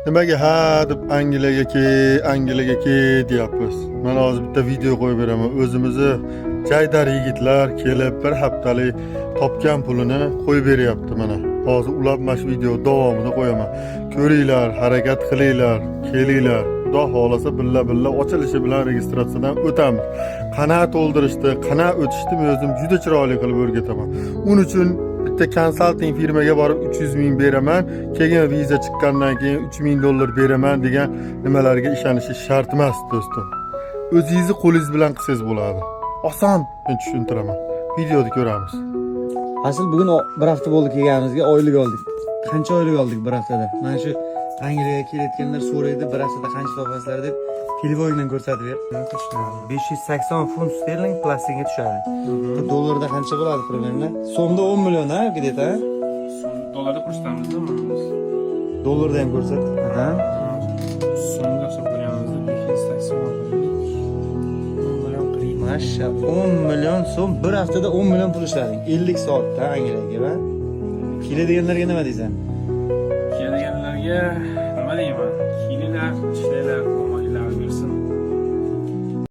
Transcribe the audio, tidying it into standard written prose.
Nimaga ha deb Angliyaga ke, Angliyaga ke deyapmiz. Mana hozir bitta video qo'yib beraman. O'zimizni jaydar yigitlar kelib bir haftalik topgan pulini qo'yib beryapti mana. Hozir ulab mana shu video davomini qo'yaman. Ko'ringlar, harakat qilinglar, kelinglar. Xudo xohlasa, billa billa ochilishi bilan registratsiyadan o'tamiz. Qana to'ldirishni, qana o'tishni men o'zim juda chiroyli qilib o'rgataman. Uning uchun bitta konsalting firmaga borib 300 ming beraman, keyin viza chiqqandan keyin 3000 dollar beraman degan nimalarga ishonishi shart emas, do'stim. O'zingizni qo'lingiz bilan qilsangiz bo'ladi. Oson, men tushuntiraman. Videoda ko'ramiz. Asl bugun bir hafta bo'ldi kelganimizga, oylik oldik. Qancha oylik oldik bir haftada? Mana shu Angliyaga kelayotganlar so'raydi, bir haftada qancha topasizlar deb, telefoningdan ko'rsatib ber. 580 funt sterling plastikga tushadi. Bu dollarda qancha bo'ladi примерно? So'mda 10 million, ha, где-то, ha? Dollarda ko'rsatamizda biz. Dollarda ham ko'rsat. Aha. So'mda hisoblaganimizda 580 10 million 40. Masha, 10 million so'm, bir haftada 10 million pul ishlading. 50 soatda Angliyaga, va? Keladiganlarga nima deysan? Kelganlarga nima deyman? Kelinglar, ishlanglar.